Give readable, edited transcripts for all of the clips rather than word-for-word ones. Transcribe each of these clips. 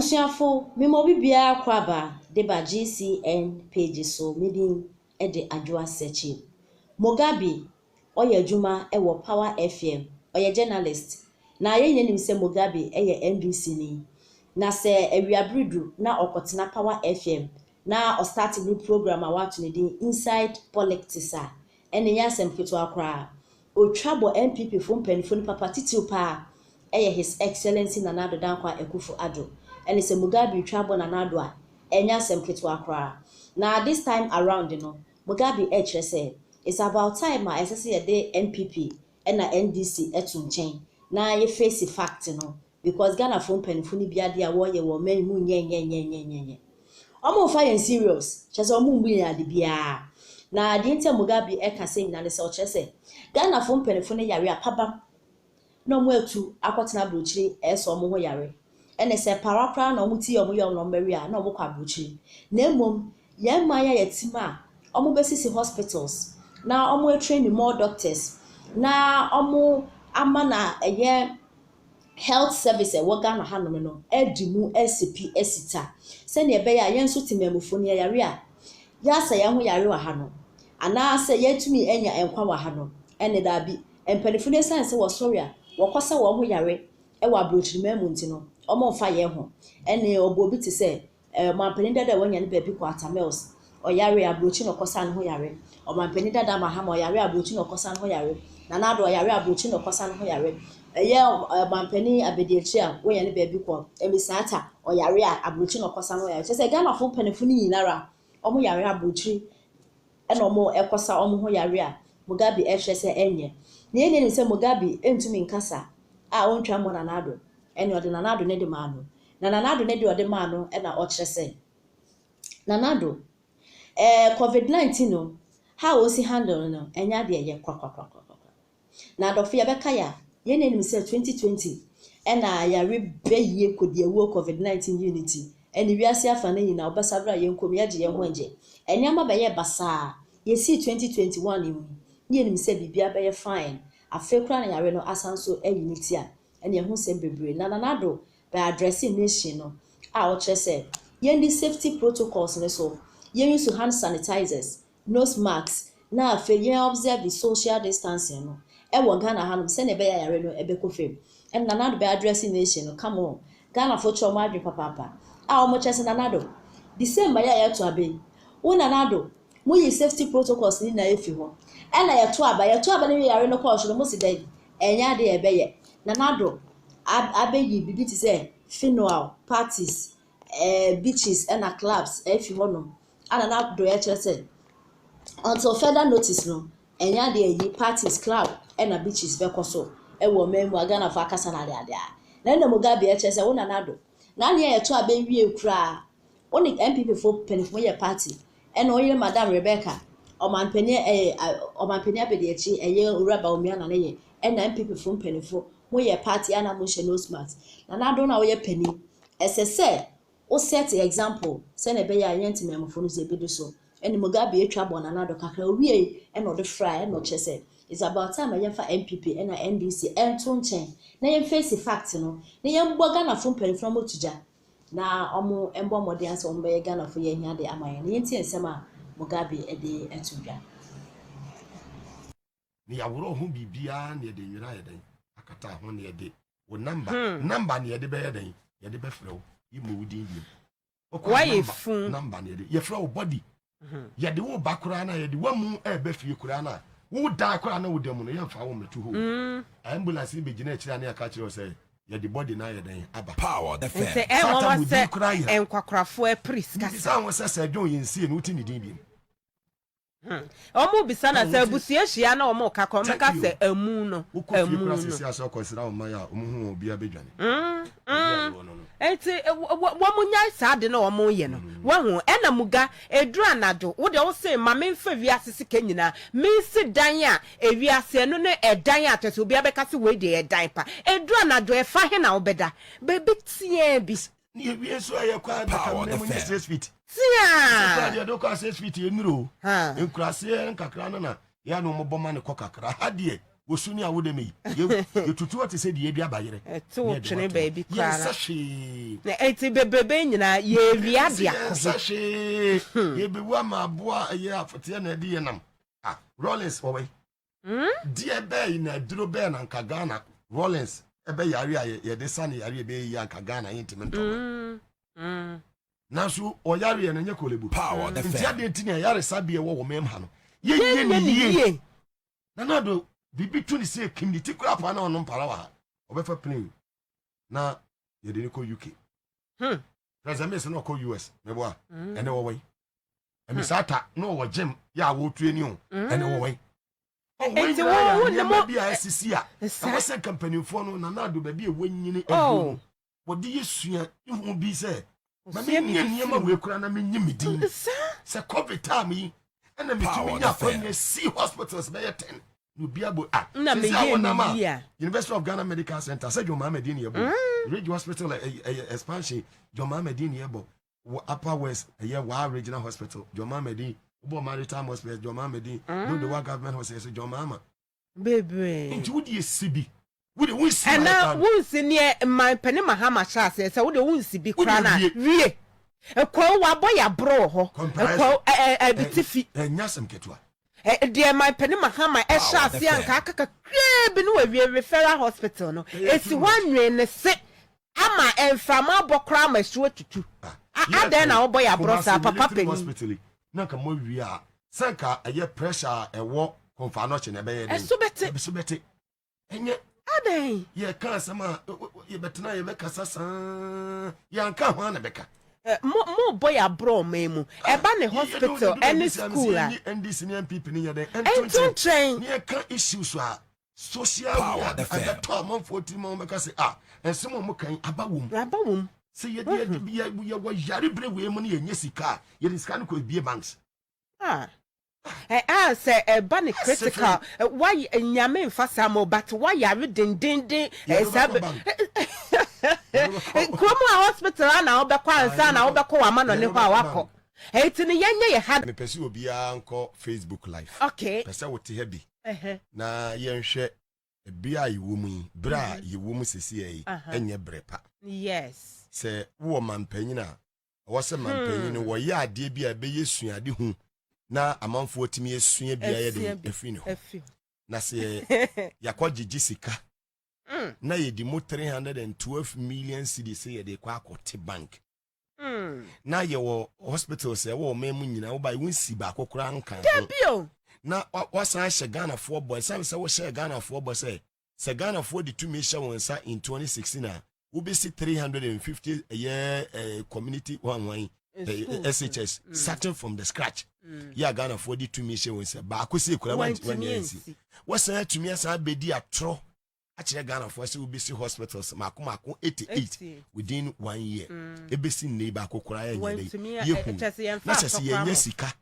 Abusuafo, mema obi biara akwaaba de ba GCN page so. Me din de Adwoa Sekyi. Mugabe, ɔyɛ adwuma wɔ Power FM. Ɔyɛ journalist. Na yɛn nyinaa nim sɛ Mugabe yɛ NDC ni. Na sɛ awiabere du na ɔkɔtena Power FM na ɔstart ne program a wato ne din Inside Politics a, ɛne nyɛ asɛm ketewa koraa. Otwa bɔ NPP fo mpanyinfo no papa titiriw paa ɛyɛ His Excellency Nana Addo Dankwa Akufo-Addo. Ɛne sɛ Mugabe twa bɔ Nana Addo a, ɛnyɛ asɛm ketewa koraa. Na this time around no, Mugabe ɛkyerɛ sɛ it's about time a ɛsɛ sɛ yɛde NPP ɛna NDC ɛto nkyɛn na yɛface fact no, because Ghanafoɔ mpanyinfo no bi adeɛ a wɔreyɛ wɔ ɔman yi mu nyɛ nyɛ nyɛ nyɛ nyɛ nyɛ. Wɔn mfa yɛn serious, kyerɛ sɛ wɔn mbu yɛn ade biara. Na adeɛ nti a Mugabe ɛka sɛ nyinaa ne sɛ ɔkyerɛ sɛ Ghanafoɔ mpanyinfo no yare apabam na wɔn atu akɔtena aburokyire ɛsɛ wɔn ho yare. Ɛna sɛ para koraa na wɔn ti yɛ wɔn yɛ wɔn na wɔn bɛwe a, na wɔn kɔ aburokyire. Na mmom yɛn mmaa yi a yɛte mu a wɔn bɛsisi hospitals na wɔn train more doctors na wɔn ama na ɛyɛ health service ɛwɔ Ghana hanom no ɛdi mu ɛsi pi ɛsi ta, sɛnea ɛbɛyɛ a yɛn nso te mmamufoɔ no yɛyare a yɛasa yɛn ho yare wɔ ha no anaasɛ yɛtumi anya nkwa wɔ ha no. Ɛne daabi, mpanimfoɔ no esiane sɛ wɔsɔre a wɔkɔsa wɔn ho yare ɛwɔ aburokyiriman mu nti no, wɔn mfa yɛn ho. Ɛne ɔbɔ obi te sɛ ɔmampanin dada a wanya ne baabi kɔ, Atta Mills, ɔyare aburokyi na ɔkɔsa ne ho yare. Ɔmampanin dada Mahama, ɔyare aburokyi na ɔkɔsa ne ho yare. Nana Addo, ɔyare aburokyi na ɔkɔsa ne ho yare. Ɛyɛ ɔmampanin abadiakyiri a wɔnya ne baabi kɔ, Amissah-Arthur, ɔyare a aburokyi na ɔkɔsa ne ho yare. Kyerɛ sɛ Ghanafoɔ mpanimfoɔ no nyinara wɔn yare aburokyiri ɛna wɔn ɛkɔsa wɔn ho yare a Mugabe ɛhwɛ sɛ ɛnyɛ. Na yɛn nyinaa sɛ Mugabe ntumi nkasa a ɔntwa mmɔ Nana Addo. Ɛna ɔde Nana Addo ne de maa no, na Nana Addo ne de ɔde maa no, ɛna ɔkyerɛ sɛ Nana Addo COVID-19 no, how osi handle no, ɛnyɛ adeɛ ɛyɛ korakorakorakora. Na adɔfo, yɛbɛka yɛ a, yɛn anim sɛ 2020 ɛna yare bɛyie kɔdi awuo COVID-19 yi ne ti ɛne wiase afa no nyinaa ɔbɛsa berɛ a yɛn kɔm yɛgye yɛn ho ngye nneɛma bɛyɛ basaa. Yɛsii 2021 mu ne yɛnim sɛ biribiara bɛyɛ fine. Afei koraa na yare no asan so ayi ne ti a ɛne ɛho nsɛm bebree. Na Nana Addo bɛ address nation no a ɔkyerɛ sɛ yɛndi safety protocols ne so, yɛn use hand sanitizers, nose masks, na afei yɛn observe the social distancing no ɛwɔ Ghana hanom sɛnea ɛbɛyɛ yare no ɛbɛkɔ fam. Ɛna Nana Addo bɛ address nation no. Come on, Ghana fo kyerɛ wɔn adwene papaapa a wɔn kyerɛ sɛ Nana Addo, the same ma yɛ a yɛto aba yi, wo Nana Addo, mo yi safety protocols ni na efi hɔ ɛna yɛto aba no wie, yare no kɔɔ so no, mo si dɛ ɛnyɛ adeɛ ɛbɛyɛ. Nana Addo abɛyi bibi te sɛ funeral parties, beaches ɛna clubs ɛfi hɔnom a Nana Addo yɛ kyerɛ sɛ until further notice no, ɛnyɛ adeɛ yi parties, club ɛna beaches bɛkɔ so ɛwɔ ɔman mu a Ghanafoɔ akasa na adeade a. Na ɛna Mugabe ɛkyerɛ sɛ wo Nana Addo na nea yɛto aba wie koraa, wo ne NPP fo mpanyinfoɔ yɛ party, ɛna ɔyere Madam Rebecca, ɔmampanin abadiakyi ɛyɛ Owura Bawumia na ne yɛ ɛna NPP fo mpanyinfoɔ mo yɛ party ana mo hyɛ nose mask. Nana Addo na wɔyɛ panin, ɛsɛ sɛ wo set example sɛnea ɛbɛyɛ a yɛn ntemamufoɔ no sɛ ebi so. Ɛne Mugabe atwa bɔ Nana Addo kakra owie, ɛna ɔde fra, ɛna ɔkyerɛ sɛ it's about time a yɛmfa NPP ɛna NDC ɛnto nkyɛn na yɛmface fact no na yɛmbɔ Ghanafoɔ mpanyinfoɔ no to gya na ɔmo mbɔ mmɔden asɛ ɔmo bɛyɛ Ghanafoɔ yɛn hia de ama yɛn. Na yɛntie nsɛm a Mugabe ɛde ɛto dwa. Ne yɛaworɔ ho biribiara ne yɛde nwera yɛ dɛn akata ho ne yɛde wo number number ne yɛde bɛyɛ dɛn, yɛde bɛfrɛ wo yi ma wo din bio. Wokɔ a Wayɛ number- fun. Number ne yɛde yɛfrɛ wo body, yɛde wo ba koraa na yɛde wamu ɛɛbɛ fie koraa na wo dan koraa na wo da mu no, yɛmfa wo mmɛto hɔ. Ambulance no bɛgyina akyire a ne yɛka kyerɛ wo sɛ yɛde body no ayɛ dɛn aba. Power Nti FM. ɛnwanwa Satan sɛ wo din koraa yera. nkwakorafoɔ apiri sika Bisa sa ho sɛ John yɛnsie no, wote ne din bio? Ɔmo bisa na Ɛwɔ sɛ abusua hyia na ɔmo ka kɔ ɔmo Thank ka you. sɛ amu no Wokɔ fie amu koraa no sɛsi a sɛ ɔkɔsra wo man a, ɔmo hu obiara bɛdwane. Baabi a yɛwɔ no. Nti wɔn nyae saa de na wɔn yɛ no wɔho. Ɛna muga eduru anadwo, wo deɛ wose ma memfa wiase sika nyinaa mensi dan a ewiase ɛno ne ɛdan a kyerɛ sɛ obiara bɛka sɛ wei deɛ ɛdan pa. Eduru anadwo, ɛfa he na wobɛda baabi teɛ bi? Ne yɛwie nso a yɛkɔ a Power daka mu nyɛ FM. 6 feet. Sɛ Teaa. deɛ de kɔ a 6 feet yɛnnuro. Ha. Nkuraseɛ nkakra no na yɛ na ɔmobɔ ma ne kɔ kakra ha deɛ. Wɔsu ne awo dɛm yi. Yɛtutu hɔ te sɛ deɛ yɛadua bayerɛ. Ɛte wo twene baabi koraa na. Yɛnsɛ hwee. Na enti bebrebe nyinaa yɛrewia de akɔ he? Yɛnsɛ hwee. Yɛbɛwu ama aboa a ɛyɛ afɔteɛ na ɛde yɛn nam. Ah, Rawlings wɔ wei. Deɛ bɛn na aduro bɛn na nka Ghana Rawlings ɛbɛyare a yɛde sa ne yare ɛbɛyɛ yie anka Ghana yɛntumi ntɔ no. Nanso ɔyareɛ no nyɛ Korle-Bu. Nti adeɛ nti na ayaresabea ɛwɔ wɔ mɛm ha no yɛnyɛ ne yie. Nana Addo biribi to ne sɛ kim ne ti koraa paa na ɔnom para wɔ ha. Ɔbɛfa plane na yɛde ne kɔ UK. President Mills na ɔkɔ US meboa ɛnɛ wɔwɔ yi. Ɛmi saa ta na ɔwɔ gym yɛ a wɔretu ani o ɛnɛ wɔwɔ yi. Ɔwɔ nyinaa yɛ nneɛma bi a ɛsisi a ɛwɔ sɛ nka mpanimfoɔ no Nana Addo baabi a wɔnyini aduru no wɔde yɛ sua hu bi sɛ ma menyɛ nneɛma wei koraa na menye me din sɛ covid time yi ɛna metumi nya akɔnya si hospitals bɛyɛ 10 na obi abɔ ah sisi a wɔnam a University of Ghana Medical Center sɛ John Mahama din ne yɛbɔ Ridge Hospital ɛyɛ expansion John Mahama din ne yɛbɔ wɔ Upper West ɛyɛ Waa Regional Hospital John Mahama din wobɔ Maritime Hospital John Mahama din Dodowa Government Hospital John Mahama Bebree. Nti wo deɛ si bi. Wo deɛ wonsi Ɛna wonsi neɛ manpɛne Mahama hyɛ aseɛ sɛ wo deɛ wonsi bi koraa na wie. Kwawu wabɔ yɛ aborɔ wɔ hɔ. Kwawu ɛ ɛ Abitifi. Ɛnyɛ asɛm ketewa. Deɛ manpɛne Mahama ɛhyɛ aseɛ anka aka kakraa bi na wawie referral hospital no ɛsi hɔ anwene ne se ama mframa abɔ koraa ama asuo atutu. Adɛn na wobɔ yɛ aborɔ saa papa panin. Hospital yi na nka mo awie a sɛ nka ɛyɛ pressure a ɛwɔ kɔnfa anɔkye na ɛbɛyɛ dɛn. Ɛso bɛte. Ɛso bɛte. Ɛnyɛ. Adɛn. Yɛka asɛm a yɛbɛtena yɛbɛkasa saa yɛanka ho ana bɛka. Mo mo bɔ yɛ aborɔ ɔman mu. Ɛba ne hospital ɛne school a. NDC ne NPP ne yɛ dɛn. Ɛnto nkyɛn. Ne yɛka issues a social media ɛbɛtɔ amanfoɔ tirim a wɔbɛka sɛ ah nsɛm a wɔka yi aba wom. Aba wom. Sɛ yɛde yɛ yɛwɔ yare bere wei mu ne yɛnyɛ sika a yɛde sika no kɔ ebie banks. Ah. Ɛ a sɛ ɛba ne critical wa nyame nfa saa ma but wa yare dendenden saa bɛ kurom a hospital a na wobɛkɔ ansa na wobɛkɔ wama no ne hɔ a wakɔ ɛti no yɛnyɛ yɛ ha. Mepɛ sɛ obiara nkɔ Facebook live. Okay. Pɛ sɛ wote ha bi. Na yɛnhwɛ bere a yɛwɔ mu yi, bere a yɛwɔ mu seesei yi, ɛnyɛ bere pa. Yes. Sɛ wowɔ mampanyin a, ɛwɔ sɛ mampanyin no wɔyɛ adeɛ bi a ɛbɛyɛ suade hu na amanfoɔ atumi asua bi ayɛ den afiri ne hɔ. Na sɛ yɛakɔ gyegye sika na yɛde mu 312 million cedis sɛ yɛde kɔ akɔte bank. Na yɛwɔ hospitals ɛwɔ ɔman mu nyinaa woba wonsi baako koraa nka ho. Na wasan ahyɛ Ghanafoɔ bɔ ɛsiane sɛ wohyɛɛ Ghanafoɔ bɔ sɛ sɛ Ghanafoɔ de tumi hyɛ wɔn nsa in 2016 a wobɛsi 350 ɛyɛ community hwanhwan SHS starting from the scratch yɛ a Ghanafoɔ de tumi hyɛ wɔn nsa baako sɛ ekura wanyɛ nsi wasan atumi asan abɛdi atorɔ akyerɛ Ghanafoɔ sɛ wobɛsi hospitals mako mako 88 within one year ebɛsi nne baako koraa yɛnyɛ dɛ yɛhu na sɛ sɛ yɛnyɛ sika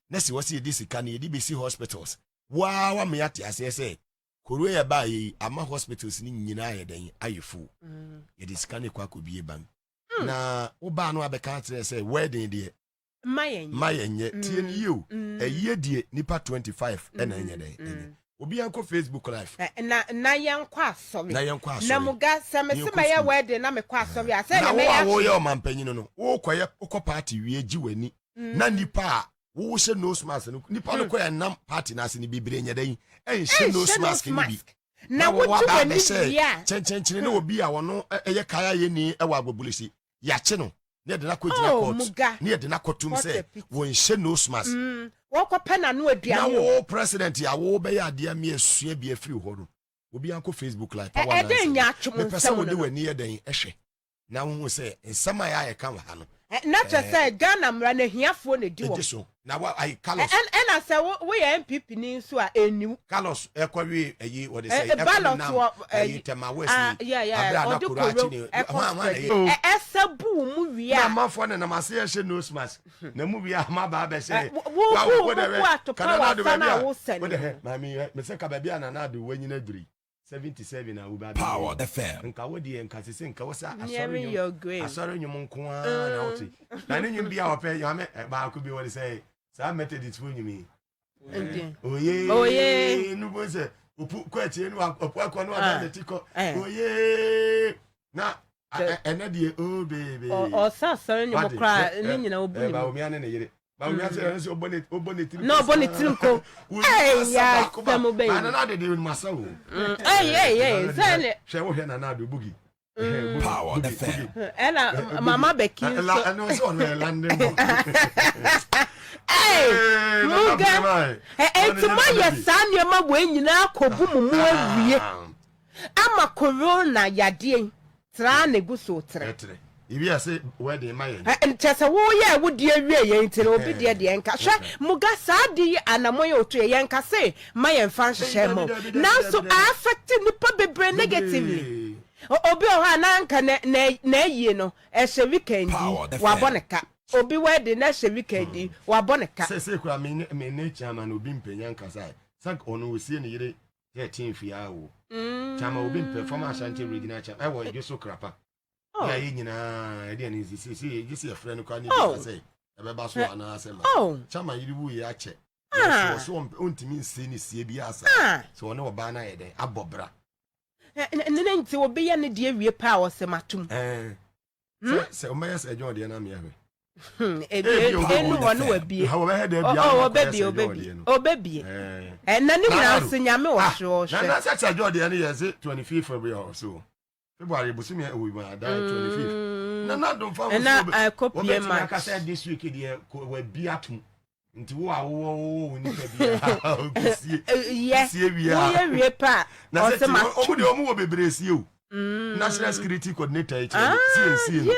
na sɛ wɔsɛ yɛde sika no yɛde bɛsi hospitals waa wama yɛate aseɛ sɛ koro yɛ baa yɛ ama hospitals no nyinaa yɛ dɛn ayɛ full yɛde sika no kɔ akɔbie bank na wobaa no abɛka akyerɛ sɛ wedding deɛ ma yɛnyɛ tie no yie o ɛyie deɛ nipa 25 ɛna ɛnyɛ dɛn ɛnyɛ obi ankɔ Facebook live na na yɛnkɔ asɔre na yɛnkɔ asɔre na muga sɛ mese mɛyɛ wedding na mekɔ asɔre a sɛ na wo a woyɛ ɔmampanyin no wokɔyɛ wokɔ party wie gye w'ani na nipa a wohyɛ nose mask no nipa no kɔ ɛnam party no ase no bebree nyɛ dɛn ɛnhyɛ nose mask no bi na wogye w'ani wie a kyɛnkyɛnkyɛn ne obi a ɔno ɛyɛ kaya yɛ ni ɛwɔ agbobulisi yɛakye no ne yɛde no akɔgyina court ne yɛde no akɔtum sɛ wɔnhyɛ nose mask wɔkɔpɛ n'ano aduane na wo president a wobɛyɛ adeɛ mi asua bi afiri hɔ no obi ankɔ Facebook live power ɛdɛn nya atwom mepɛ sɛ wode w'ani yɛ dɛn ɛhwɛ na wohu sɛ nsɛm a yɛayɛ ka wɔ ha no na kyerɛ sɛ Ghana mmara no ahiafoɔ na ɛdi wɔ so na wa ayi Carlos ɛna sɛ woyɛ NPP ni nso a ɛniw Carlos ɛkɔwe ɛyi wɔde sɛ ɛkɔ nam ɛyi Tema West yi abere a na koro akyi ne hwan hwan na ɛyɛ ɛsɛ bu wo mu wie a na amanfoɔ nenam ase yɛhyɛ nose mask na mu wie a ma ba abɛhyɛ wo wo wo atopa wasa na wosɛ no maame mesɛ ka baabi a Nana Addo wanyina aduru 77 a wo Power FM. Nka wo deɛ nka sese nka wo sɛ asɔre nnwom asɔre nnwom nko ara na wote na ne nnwom bi a wɔpɛ nyame baako bi wɔde sɛ saa Methodist fo nnwom yi oye oye no bo sɛ. Opu kɔ akyire no opu akɔ no ada ne ti kɔ. Oye na ɛnɛ deɛ oh baby. Ɔsa asɔre ne mu koraa ne nyina obu ne mu. Bawumia ne ne yere. Bawumia sɛ ɛno sɛ ɔbɔ ne ɔbɔ ne tirim. Na ɔbɔ ne tirim ko. Ɛy ya sɛm bɛyi. Ba nana de de masa o. Ɛy ɛy ɛy sɛ ne. Hwɛ wohwɛ nana ado bugi. Power FM. Ɛna mama bɛki nso. Ɛno nso ɔno yɛ landing bɔ. Ɛy muga ɛnti mo ayɛ saa nneɛma wei nyinaa kɔbu mo mu awie ama corona yadeɛ yi Tra na egu so retrɛ. Ɛtrɛ. Ebi a sɛ wedding ma yɛn. Ɛ kyerɛ sɛ woyɛɛ wo deɛ wie yɛ nti no obi deɛ deɛ nka. Hwɛ Muga saa ade yi anamɔn yi a otu yɛ yɛnka se ma yɛnfa nhyehyɛ mma o nanso a affect nnipa bebree negatively. Obi wɔ hɔ a na anka n'ayie no ɛhyɛ weekend yi wabɔ ne ka. Obi wedding na ɛhyɛ weekend yi wabɔ ne ka. Sɛsɛi koraa me ne Chairman Obi Mpenya nkasa ɛ sɛ anka ɔno osie ne yere 13 fie a o Chama obi mpɛ former Ashanti regional chairman ɛwɔ edwe so krapa oh. yɛ nyinaa ɛde ɛne nsi sisi gye sɛ yɛfrɛ no koraa ne bisa sɛ ɛbɛba so anaasɛ ma oh. Chama yere wu yɛ akyɛ ah. so ɔntumi nsie ne sie bi asa ah. sɛ ɔne ɔbaa no ayɛ dɛn abɔ bra ne ne nti obi yɛ ne deɛ wie paa ɔsɛ matom sɛ sɛ ɔmɛyɛ sɛ ɛdwɔn deɛ na meɛ hwɛ ebi enu hɔ no wabie ɔbɛbie ɔbɛbie ɔbɛbie ɛna ne nyinaa nso nyame wɔ so ɔhwɛ na sɛ sɛ ɛdwɔn deɛ no yɛ sɛ 25 February ɔ so February bosomi ɛwɔ mu ada 25 na na dɔn fa ɛna ɛkɔ pie match wɔbɛtumi aka sɛ this week deɛ wabi atom nti wo a wowɔ wowɔ wo nipa bi a okosie yɛ sie wie a woyɛ wie pa na sɛ ɔsɛ ti ma ɔmo deɛ ɔmo wɔ bebree sie o mm. national security coordinator yi kyerɛ sie nsie no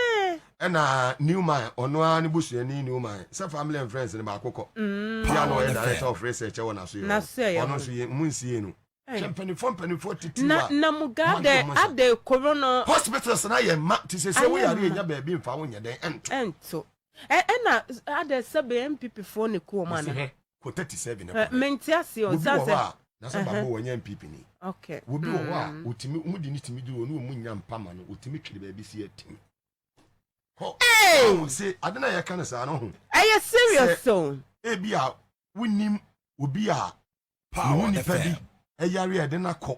ɛna newman ɔno ara ne busuani newman sɛ family and friends no baako kɔ mm. bia na ɔyɛ director of research ɛwɔ n'aso yɛ ɔno nso yɛ mu nsie no hwɛ mpanimfoɔ mpanimfoɔ titi wa na na muga adɛ adɛ koro no hospitals na yɛ ma ti sɛ sɛ woyare yɛ nya baabi nfa wo nyɛ dɛn ɛnto ɛnto Ɛna adɛ sɛbe NPP foɔ ne ku wɔn ana? Hwɛ kɔ 37 na kɔ. Mente aseɛ o. Obi wɔ hɔ a na sɛ babo wɔnyɛ NPP ni. Okay. Obi wɔ hɔ a otimi wɔn de ne timi duro ne wɔn nya mpa ma no otimi twere baabi si ɛtim. Kɔ. Ee. Se ade na yɛka no saa no ho. Ɛyɛ serious o. Ebi a wonim obi a ne ho nipa bi ɛyare a ɛde no akɔ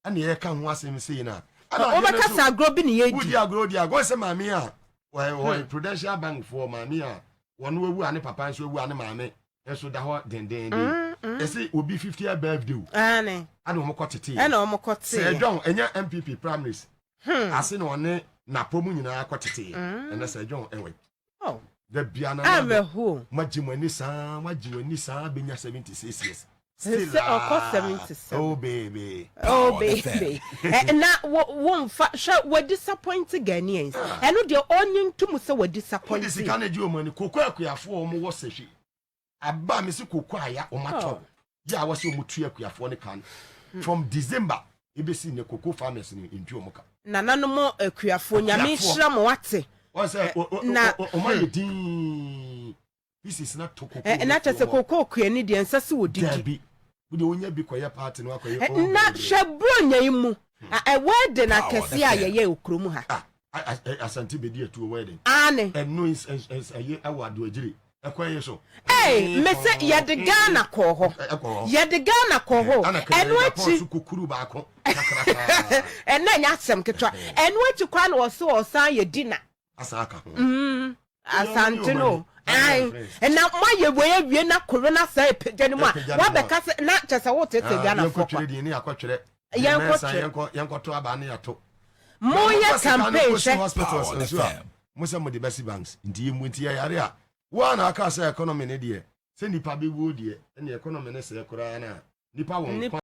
ɛna yɛka ho asɛm sei no a wobɛka sɛ agorɔ bi ne yɛdi wodi agorɔ wodi agorɔ sɛ maame a wɔyɛ hmm. prudential bank foɔ maame a wɔn awu a ne papa nso awu a ne maame nso da hɔ dendenden mm, mm. ɛsɛ obi 50th birthday o ɛna wɔn kɔ tete ɛna wɔn kɔ tete sɛ ɛdɔn ɛnyɛ npp primaries hmm. ase na ɔne napɔ mu nyinaa kɔ tete mm. ɛnɛ sɛ ɛdɔn ɛwɛ Oh. Da bia na Awerɛhoɔ. Magye mo ani saa, magye w'ani saa bɛnya 76 years. Still Sɛ ɔkɔ 77. Oh baby. Oh baby. Eh, na wo wo nfa hwɛ wɔ disappoint Ghanaians. Ah. Ɛno deɛ ɔnye ntom sɛ wɔ disappoint. Wode sika na gye wɔn ani. Koko akuafoɔ wɔn wɔ sɛhwi. Aba a mese koko a ya wɔn atɔ oh. yɛ a wɔsɛ wɔn tua akuafoɔ no ka no hmm. from December ebesi ne koko farmers no ntu wɔn ka. Nananom akuafoɔ nyame nhyira mo wate. Wɔn sɛ na wɔn ayɛ hmm. dinn pieces na to koko. Na kyɛ sɛ koko okuani deɛ nsa si wɔ didi. Dabi wode wonya bi kɔyɛ party no akɔyɛ. Na hwɛ buronya yi mu wedding akɛseɛ a yɛyɛ wɔ kurom ha. Ah, Asante bedi atuo wedding. Aane. Ɛno ɛyɛ ɛwɔ adoagyiri ɛkwan yi so. Ee mese yɛde Ghana kɔɔ hɔ. Yɛde Ghana kɔɔ hɔ. Ɛno akyi. Kokuru baako kakraka. Ɛnna ɛnyɛ asɛm ketewa. Ɛno akyi koraa na wɔse wɔsan yɛ dinner. Asan aka ho. Mm, Asante no. Ae. Na moayɛ wei awie na koro no asan apagya no mu a, woabɛka sɛ na kyɛ sɛ wotetee Ghanafoɔ kwa. Yɛnkɔtwerɛ din ne yɛakɔtwerɛ. Yɛnkɔtwerɛ. Yɛnkɔto aba ne yɛato. Moyɛ campaign hwɛ. Hospitals nso a, mo sɛ mode bɛsi banks nti yɛmmu nti yɛyare a, wo a na aka sɛ economy ne deɛ, sɛ nipa bɛwuo deɛ, ɛne economy ne sɛɛ koraa no a, nipa wɔ nkwa.